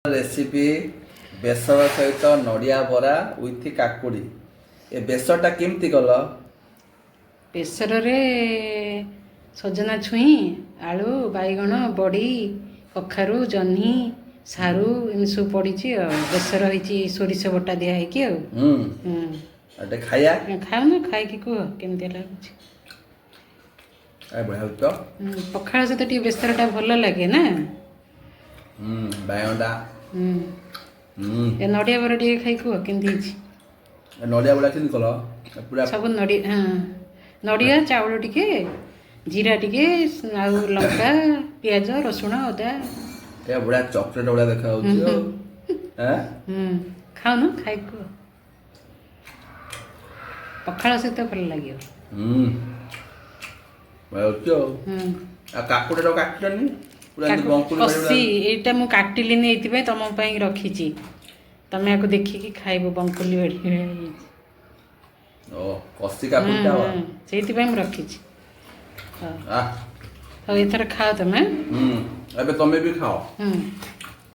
Recipe ବେସର ସହିତ ନଡ଼ିଆ ବରା ୱିଥ୍ କାକୁଡ଼ି। ଏ ବେସରଟା କେମିତି କଲ? ବେସରରେ ସଜନା ଛୁଇଁ, ଆଳୁ, ବାଇଗଣ, ବଡ଼ି, କଖାରୁ, ଜହ୍ନି, ସାରୁ ଏମିତି ସବୁ ପଡ଼ିଛି ଆଉ ବେସର ହେଇଛି, ସୋରିଷ ବଟା ଦିଆ ହେଇକି ଆଉ। ଆଉ ଟିକେ ଖାଇବା। ଖାଉନ, ଖାଇକି କୁହ କେମିତି ଲାଗୁଛି। ଏ ବଢ଼ିଆ ହେଉଛି ତ। ପଖାଳ ସହିତ ଟିକେ ବେସରଟା ଭଲ ଲାଗେ ନା? ବାଇଗଣଟା। ଏ ନଡ଼ିଆ ବରା ଟିକେ ଖାଇ କୁହ କେମିତି ହେଇଛି। ଏ ନଡ଼ିଆ ବରା କେମିତି କଲ? ଏ ପୁରା ସବୁ ନଡ଼ିଆ, ହଁ, ନଡ଼ିଆ, ଚାଉଳ ଟିକେ, ଜିରା ଟିକେ, ଆଉ ଲଙ୍କା, ପିଆଜ, ରସୁଣ, ଅଦା। ଏ ବଢ଼ିଆ ଚକୋଲେଟ୍ ଭଳିଆ ଦେଖାଯାଉଛି ଆଉ ଏଁ? ଖାଉନ, ଖାଇ କୁହ। ପଖାଳ ସହିତ ଭଲ ଲାଗିବ। ବଢ଼ିଆ ହେଉଛି ଆଉ। ଆଉ କାକୁଡ଼ିଟା କାଟିଲନି ପୁରା ଏମିତି ବଙ୍କୁଲି ବାଡ଼ି କଷି ଭଳିଆ। ଏଇଟା ମୁଁ କାଟିଲିନି, ଏଇଥିପାଇଁ ତମ ପାଇଁ ରଖିଛି। ତମେ ଆକୁ ଦେଖିକି ଖାଇବ। ବଙ୍କୁଲି ବାଡ଼ି ଭଳିଆ ହେଇଛି। ଓ, କଷି କାକୁଡ଼ିଟା ଆଉ। ସେଇଥିପାଇଁ ମୁଁ ରଖିଛି। ହଉ। ଆ ହଉ, ଏଥର ଖାଅ ତମେ। ଏବେ ତମେ ବି ଖାଅ। ହୁଁ।